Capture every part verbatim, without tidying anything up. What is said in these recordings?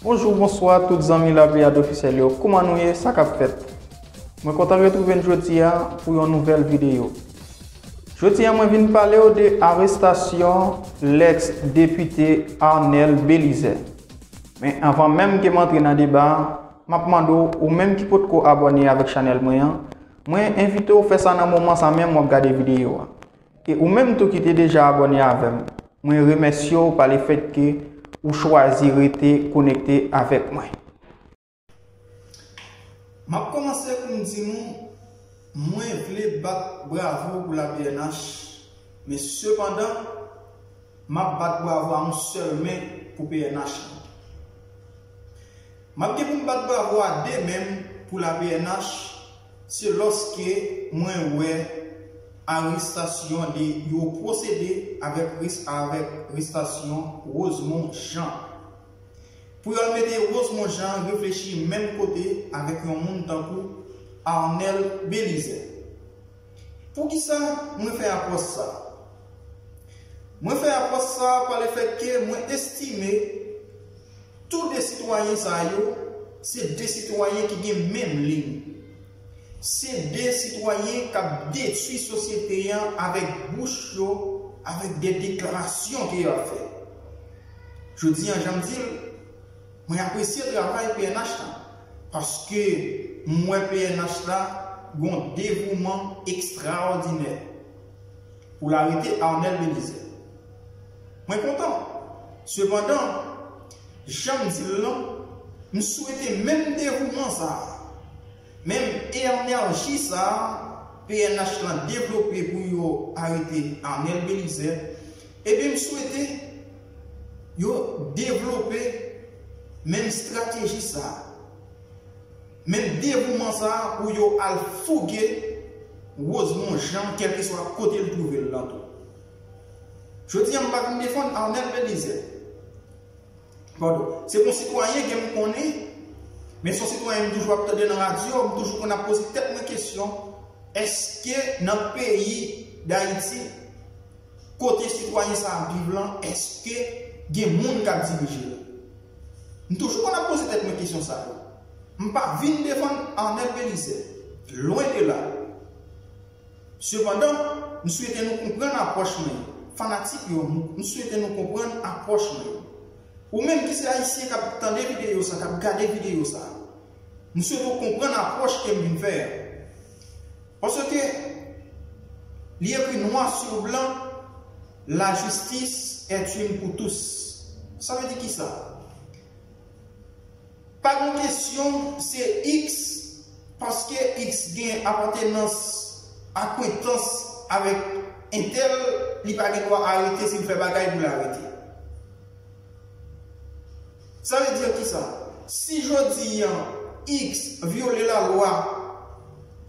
Bonjou, bonswa tout zanmi Lapliyad Ofisyèl yo. Kouman nou ye? Sa k ap fèt? Mwen kontan retwouve n jodi a pou yon nouvèl videyo. Jodi a mwen vin pale w de arestasyon lèks depite Arnel Belizaire. Men anvan menm ke m antre nan deba a, m ap mande w, ou menm ki potko abòne avèk chanèl mwen an, mwen envite w fè sa nan moman sa menm w ap gade videyo a. E ou menm tou ki te deja abòne avè m, mwen remèsye w pa lefètke ou chwazi rete konekte avèk mwen. M ap kòmanse pou m di nou, mwen vle bat bravo pou la P N H, men sepandan, m ap bat bravo a yon sèl men pou P N H lan. M ap gen pou m bat bravo a de men m pou la P N H, se lòske mwen wè arestasyon de, yo pwosede avèk res-, avèk arestasyon Rosemond Jean. Pou yo al mete Rosemond Jean reflechi menm kote avèk yon moun tankou Arnel Belizaire. Poukisa mwen fè apwòch sa? Mwen fè apwòch sa pa lefètke mwen estime tou de sitwayen sa yo, se de sitwayen ki gen menm liy. Se de sitwayen k ap detwi sosyete an avèk bouch yo, avèk de deklarasyon ke y ap fè. Jodi an, jan m di l, mwen apresye travay P N H la, paske m wè P N H la gon devouman ekstraòdinè pou l arete Arnel Belizaire. Mwen kontan. Sepandan, jan m di l lan, m swete menm devouman sa a, menm enèji sa a P N H lan devlope pou yo arete Arnel Belizaire, ebyen m swete yo devlope menm estrateji sa a, menm devouman sa a pou yo al fouge Rosemond Jean, kèlkeswa kote l twouve l lan tou. Jodi a, m pa vin defann Arnel Belizaire. Padon. Se pou yon sitwayen ke m konnen, men se yon sitwayen m toujou ap tande nan radyo, m toujou konn ap poze tèt mwen kesyon, èske nan peyi Dayiti, kote sitwayen sa ap viv lan, èske gen moun k ap dirije l? M toujou konn ap poze tèt mwen kesyon sa yo. M pa vin defann Arnel Belizaire. Lwen de la. Sepandan, m swete nou konprann apwòch mwen yo. Fanatik yo, m, m swete nou konprann apwòch mwen yo. Ou menm ki se Ayisyen k ap tande videyo sa, k ap gade videyo sa, m swete w konprann apwòch ke m vin fè a. Paske li ekri noir sur blanc, la justice est une pour tous. Sa vle di kisa? Pa gen kesyon se X, paske X gen apatenans, akwentans avèk entèl, li pa gen dwa arete si l fè bagay pou l arete. Sa vle di kisa? Si jodi an X vyole lalwa,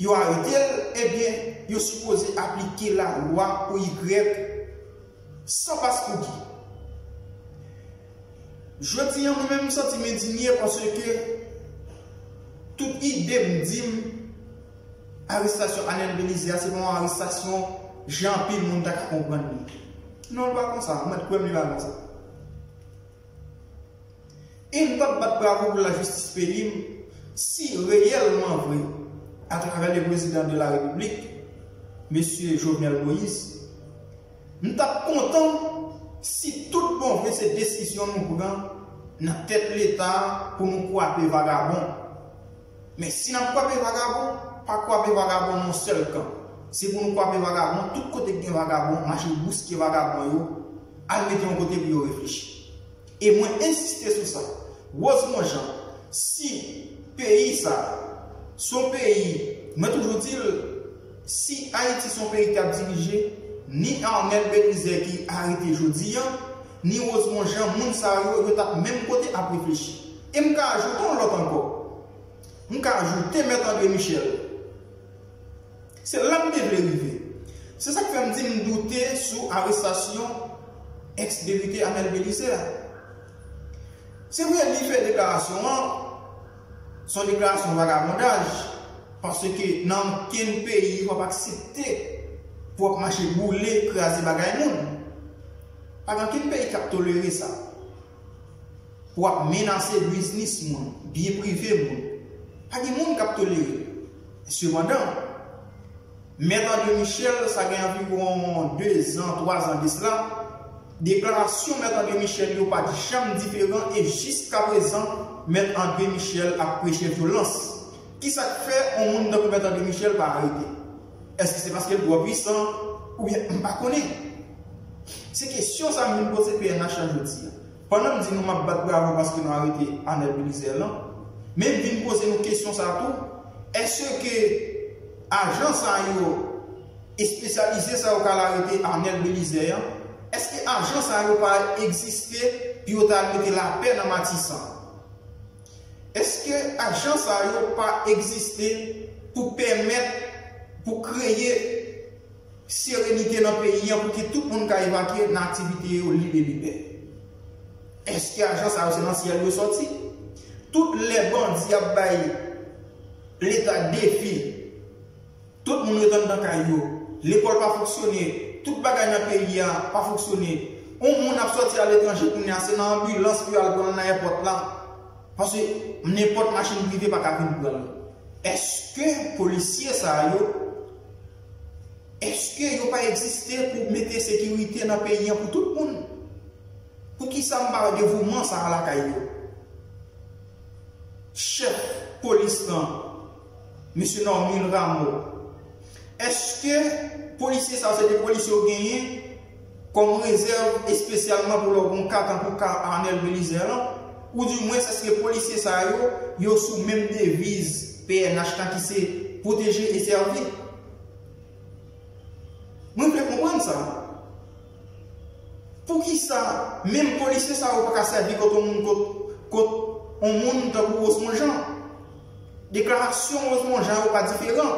yo arete l, ebyen, yo sipoze aplike lalwa pou Y san pas pou ki. Jodi an, mwen menm, m santi m endinye paske tout ide m di m, arestasyon Arnel Belizaire a, se pa yon arestasyon jan anpil moun ta ka konprann li. Non, l pa konsa. Mwen kwè m li pa konsa. E m t ap bat bravo pou lajistis peyi m si reyèlman vre, atravè le président de la République, mesye Jovenel Moïse, m t ap kontan si tout bon vre se desizyon nou pran nan tèt Leta pou nou kwape vagabon. Men si n ap kwape vagabon, pa kwape vagabon nan yon sèl kan. Se pou nou kwape vagabon tout kote k gen vagabon, mache bouske vagabon yo, al mete yon kote pou yo reflechi. E mwen ensiste sou sa. Rosemond Jean, si peyi sa a, se yon peyi, mwen toujou di l, si Ayiti se yon peyi k ap dirije, ni Arnel Belizaire ki arete jodi an, ni Rosemond Jean, moun sa yo, yo t ap menm kote ap reflechi. E m ka ajoute yon lòt ankò. M ka ajoute Mèt André Michel. Se la m te vle rive. Se sa k fè m di m doute sou arestasyon èks depite Arnel Belizaire a. Se vre, li fè deklarasyon an, se yon deklarasyon vagabondaj, paske nan okenn peyi w ap aksepte pou w ap mache boule, kraze bagay moun. Pa gen okenn peyi k ap tolere sa. pou ap menase biznis moun, byen prive moun. Pa gen moun k ap tolere. Sepandan, Mèt André Michel, sa gen anviwon de zan, twa zan de sila, deklarasyon Mèt André Michel yo pa t janm diferan e jiskaprezan, Mèt André Michel ap preche vyolans. Kisa k fè yon moun tankou Mèt André Michel pa arete? Èske se paske l twò pwisan? Oubyen, m pa konnen. Se kesyon sa a m vin poze P N H la jodi a. Pandan m di nou m ap bat bravo paske nou arete Arnel Belizaire lan, men m vin poze nou kesyon sa a tou, èske ajan sa yo espesyalize sa yo k al arete Arnel Belizaire an, èske ajan sa yo pa egziste pou yo ta al mete lapè nan Matisan? Èske ajan sa yo pa egziste pou pèmèt, pou kreye serenite nan peyi an, pou ke tout moun ka evakye nan aktivite yo lib e libè? Èske ajan sa yo se nan syèl yo sòti? Tout lè bandi ap bay Leta defi, tout moun ret anndan kay yo, lekòl pa fonksyone, tout bagay nan peyi a pa fonksyone. Yon moun ap sòti aletranje kounye a, se nan anbilans pou yo al pran l nan èpòt la. Paske nenpòt machin prive pa ka vin pran l. Èske polisye sa yo, èske yo pa egziste pou mete sekirite nan peyi an pou tout moun? Poukisa m pa wè devouman sa a lakay yo? Chèf polis lan, mesye Normil Rameau, èske polisye sa yo se de polisye yo genyen kòm rezèv espesyalman pou lè w gon ka tankou ka Arnel Belizaire lan? Oudimwens, èske polisye sa yo, yo sou menm deviz P N H lan ki se pwoteje e sèvi? Mwen vle konprann sa. Poukisa menm polisye sa yo pa ka sèvi kont yon moun, kont, kont yon moun tankou Rosemond Jean? Deklarasyon Rosemond Jean yo pa diferan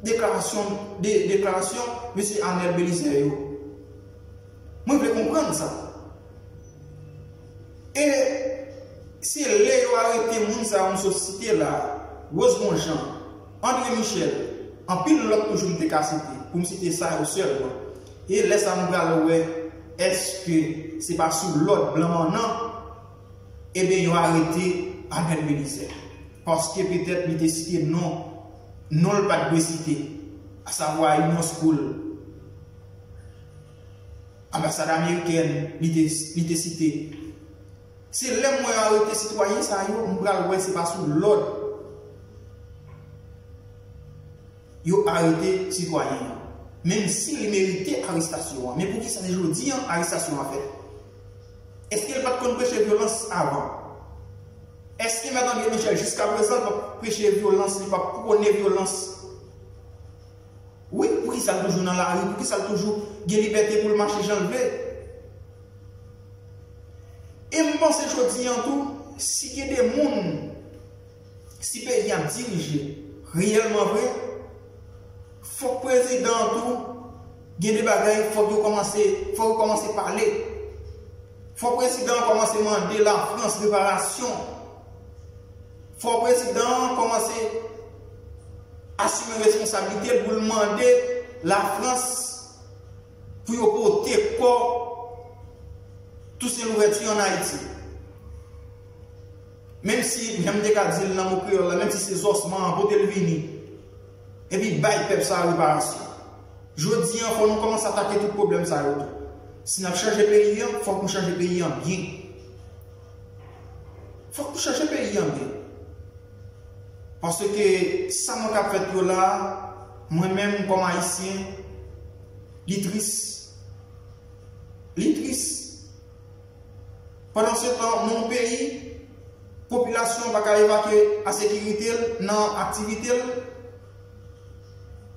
deklarasyon, de, deklarasyon mesye Arnel Belizaire yo. Mwen vle konprann sa. E se lè yo arete moun sa yo m sot site la, Rosemond Jean, André Michel, anpil lòt toujou m te ka site, pou m site sa yo sèlman. E lè sa a m pral wè èske se pa sou lòd blan mannan, ebyen yo arete Arnel Belizaire. Paske petèt li te site non, non l pa t dwe site, asavwa Union School, anbasad amerikèn, li te, li te site. Se lè m wè yo arete sitwayen sa yo, m pral wè se pa sou lòd yo arete sitwayen an. Menm si li merite arestasyon an. Men poukisa se jodi an arestasyon an fèt? Èske l pa t konn preche vyolans avan? Èske Mèt André Michel jiskaprezan l p ap preche vyolans, li p ap pwone vyolans? Wi, poukisa l toujou nan lari? Poukisa l toujou gen libète pou l mache jan l vle? E m panse jodi an tou, si gen de moun, si peyi ap dirije reyèlman vre, fòk prezidan an tou gen de bagay, fòk yo kòmanse, fòk yo kòmanse pale. Fòk prezidan an kòmanse mande Lafrans reparasyon. Fò prezidan an kòmanse asime responsablite l pou l mande Lafrans pou yo pote kò Toussaint Louverture ann Ayiti. Menm si, jan m te ka di l nan mo kreyòl la, menm si se zòsman an, pote l vini. Epi bay pèp sa a reparasyon. Jodi an, fò nou kòmanse atake tout pwoblèm sa yo tou. Si n ap chanje peyi an, fòk nou chanje peyi an byen. Fòk nou chanje peyi an byen. Paske sa mwen k ap fèt yo la, mwen menm kòm Ayisyen, li tris. Li tris. Pandansetan, nan yon peyi, popilasyon an pa ka evakye ensekirite l nan aktivite l.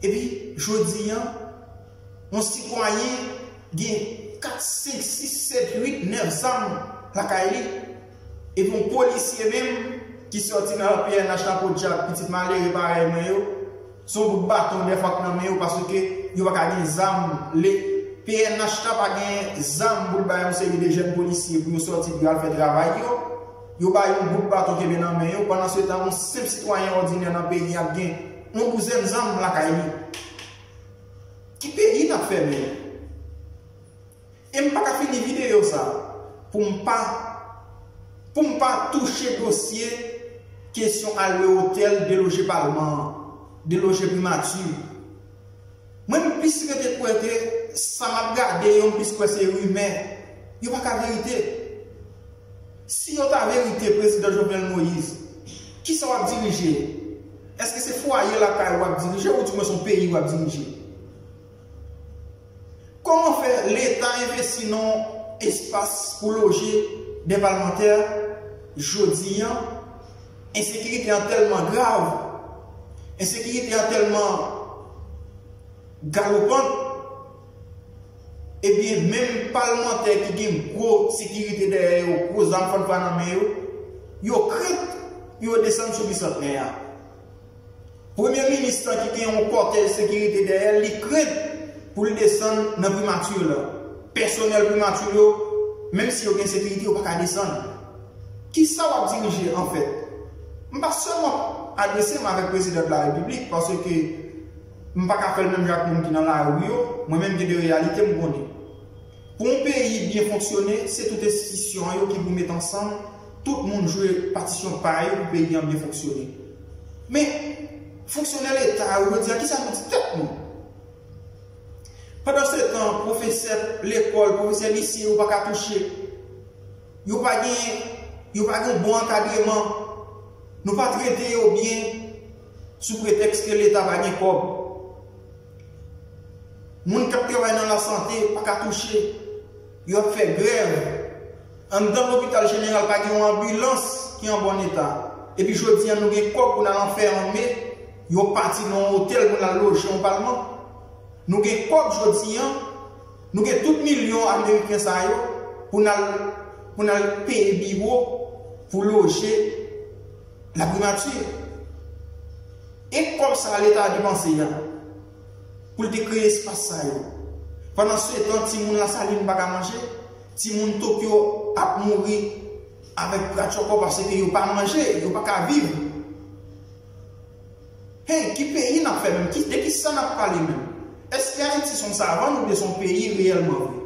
Epi, jodi an, yon sitwayen gen kat, senk, sis, sèt, uit, nèf zam lakay li. Epi yon polisye menm ki sòti nan P N H la, podyab, pitit malere parèy mwen yo, se yon bout baton dèfwa k nan men yo, paske yo pa ka gen zam. Le P N H la pa gen zam pou l bay yon seri de jèn polisye pou yo sòti pou yo al fè travay yo. Yo ba yo yon bout baton kenbe nan men yo. Pandansetan, yon senp sitwayen òdinè nan peyi ap gen yon douzèn zam lakay li. Ki peyi n ap fè menm? E m pa ka fini videyo sa pou m pa Pou m pa touche dosye kesyon al lwe otèl, deloje palman an, deloje primati. Mwen, m plis rete kwè ke sa m ap gade yo, m plis kwè se rimè. Yo pa ka verite. Si yo ta verite, Prezidan Jovenel Moïse, kisa w ap dirije? Èske se fwaye lakay ou w ap dirije oudimwen se yon peyi w ap dirije? Kòman fè Leta envesti nan espas pou loje de palmantè? Jodi an, ensekirite an tèlman grav, ensekirite an tèlman galopant, ebyen, menm palmantè ki gen gwo sekirite dèyè yo, gwo zam fann fwa nan men yo, yo krent pou yo desann sou Bisantnè a. Premye minis lan ki gen yon kòtèj sekirite dèyè l, li krent pou l desann nan primati lan. Pèsonèl primati yo, menm si yo gen sekirite, yo pa ka desann. Kisa w ap dirije, anfèt? M pa sèlman adrese m avèk Prezidan de la Repiblik, paske m pa ka fè l menm jan ak moun ki nan lari yo. Mwen menm, gen de reyalite m konnen. Pou yon peyi byen fonksyone, se tout enstitisyon an yo ki pou met ansanm, tout moun jwe patisyon pa yo pou peyi an byen fonksyone. Men, fonksyonè Leta yo, jodi a, kisa nou di tèt nou? Pandan se tan, pwofesè lekòl, pwofesè lise yo pa ka touche. Yo pa gen, yo pa gen bon ankadreman. Nou pa trete yo byen sou pretèks ke Leta pa gen kòb. Moun k ap travay nan lasante pa ka touche. Yo ap fè grèv. Anndan lopital jeneral pa gen yon anbilans ki an bon eta. Epi jodi a nou gen kòb pou n al anfème yon pati nan yon otèl pou n al loje yon palman. Nou gen kòb jodi a, nou gen tout milyon ameriken sa yo pou n al, pou n al peye biwo pou loje laprimati. E kòb sa a Leta a depanse a pou l te kreye espas sa yo. Pandan se tan, timoun Lasalin pa ka manje, timoun Tokyo ap mouri avèk pratchòkò paske yo pa manje, yo pa ka viv. Hey, ki peyi n ap fè menm? Ki, de ki sa n ap pale menm? Èske Ayiti se yon savann oubyen se yon peyi reyèlman vre?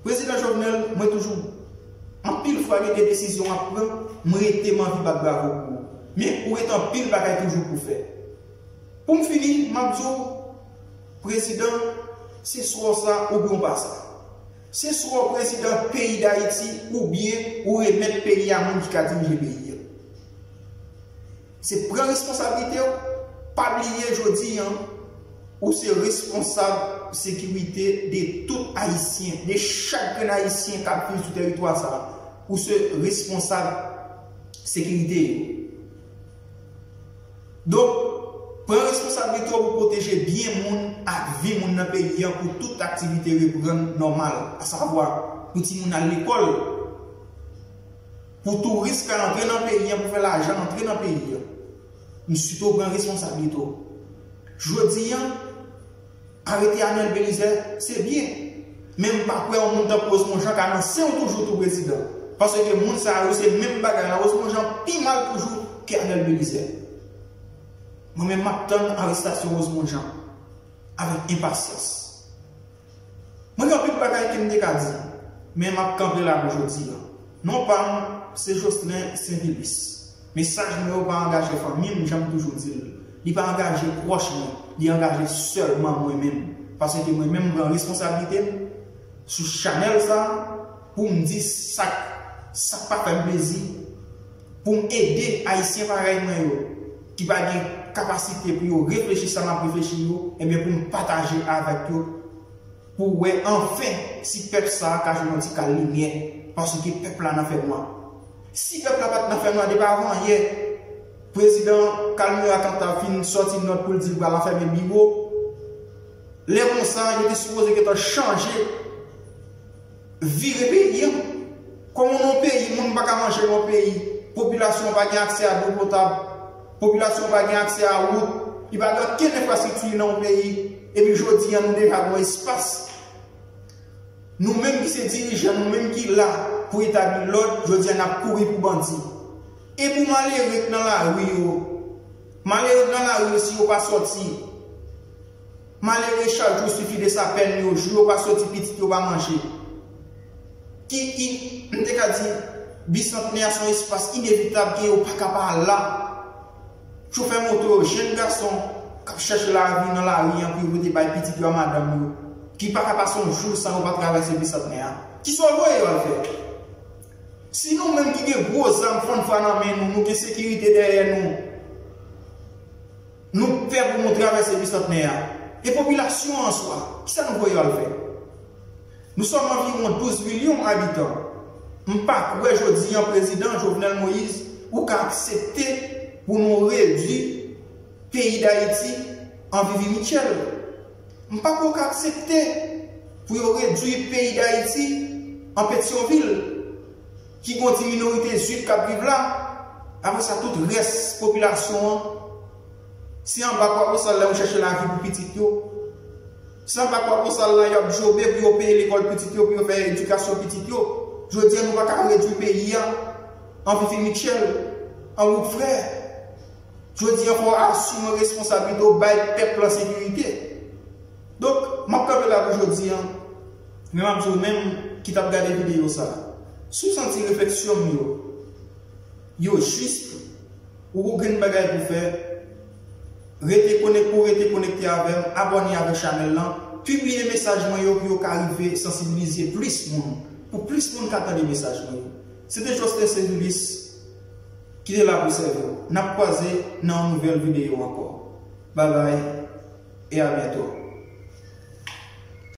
Prezidan Jovenel, mwen toujou, anpil fwa gen de desizyon w ap pran, mwen rete m anvi bat bravo pou ou. Men ou ret anpil bagay toujou pou fè. Pou m fini, m ap di w, Prezidan, se swa w sa oubyen w pa sa. Se swa w prezidan peyi Dayiti oubyen ou remèt peyi a moun ki ka dirije peyi a. Se pran responsablite w, pa bliye jodi a, ou se responsab sekirite de tout Ayisyen, de chak grenn Ayisyen k ap viv sou tèritwa sa a. Ou se responsab sekirite yo. Donk, pran responsablite w pou pwoteje byen moun ak vi moun nan peyi a pou tout aktivite reprann nòmal, asavwa pou timoun al lekòl, pou touris ka antre nan peyi a, pou fè lajan antre nan peyi a. M swete w pran responsablite w. Jodi a, arete Arnel Belizaire, se byen. Men m pa kwè yon moun tankou Rosemond Jean ka nan sen w toujou tou prezidan. Paske moun sa yo se menm bagay la. Rosemond Jean pi mal toujou ke Arnel Belizaire. Mwen menm m ap tann arestasyon Rosemond Jean avèk enpasyans. Mwen gen anpil bagay ke m te ka di, men m ap kanpe la pou jodi a. Non pa m, se Jocelyn Sainvilus. Mesaj mwen yo pa angaje fanmi m, jan m toujou di l. Li pa angaje pwòch mwen, li angaje sèlman mwen menm. Paske mwen menm, m pran responsablite m sou chanèl sa a pou m di sa k, sa k pa fè m plezi, pou m ede Ayisyen parèy mwen yo, ki pa gen kapasite pou yo reflechi sa m ap reflechi yo, ebyen pou m pataje avèk yo, pou wè anfen si pèp sa a ka jwenn yon ti kal limyè, paske pèp la nan fènwa. Si pèp la pa t nan fènwa depi avan yè, prezidan Calmera Canta fin sòti nòt pou l di l pral anfèmen biwo, lè konsa, yo te sipoze gentan chanje, vire peyi a. Kòman nan yon peyi, moun pa ka manje nan yon peyi, popilasyon an pa gen aksè a dlo potab, popilasyon an pa gen aksè a wout, li pa gen okenn enfrastrikti nan yon peyi, epi jodi a nou deja gen yon espas. Nou menm ki se dirijan, nou menm ki la pou etabli lòd, jodi a n ap kouri pou bandi. E pou malere k nan lari yo, malere k nan lari yo, si yo pa sòti, malere chak jou sifi de sa pèn yo, jou yo pa sòti, pitit yo pa manje. Ki, ki, m te ka di, Bisantnè a se yon espas inevitab ke yo pa ka pa al la. Chofè moto yo, jenn gason k ap chèche lavi nan lari an pou yo pote bay pitit yo a madanm yo, ki pa ka pase yon jou san yo pa travèse Bisantnè a. Kisa w voye yo al fè? Si nou menm ki gen gwo zam fannfwa nan men nou, nou gen sekirite dèyè nou, nou pè pou nou travèse Bisantnè a. E popilasyon an swa, kisa nou voye yo al fè? Nou sòm anviwon douz milyon abitan. M pa kwè jodi an prezidan Jovenel Moïse ou ka aksepte pou nou redwi peyi Dayiti an Vivi Mitchell. M pa kwè ou ka aksepte pou yo redwi peyi Dayiti an Petyonvil, ki gon ti minorite zwit k ap viv la. Apre sa, tout rès popilasyon an, se anba Kwa Bosal la yo chèche lavi pou pitit yo. Se anba Kwa Bosal la y ap djobe pou yo peye lekòl pitit yo, pou yo fè edikasyon pitit yo. Jodi an, nou pa ka redwi peyi a an Vivi Mitchell, an wout frè. Jodi an, fò w asime responsablite w, bay pèp lan sekirite. Donk, m ap kanpe la pou jodi an. Men m ap di w menm ki t ap gade videyo sa a, si w santi refleksyon m yo, yo jis, ou gen bagay pou fè, rete konek-, pou rete konekte avè m, abòne avèk chanèl lan, pibliye mesaj mwen yo pou yo ka rive sansibilize plis moun, pou plis moun ka tande mesaj mwen yo. Se te Josten Sedulis ki te la pou sèvi w. N ap kwaze nan yon nouvèl videyo ankò. Babay e a byento.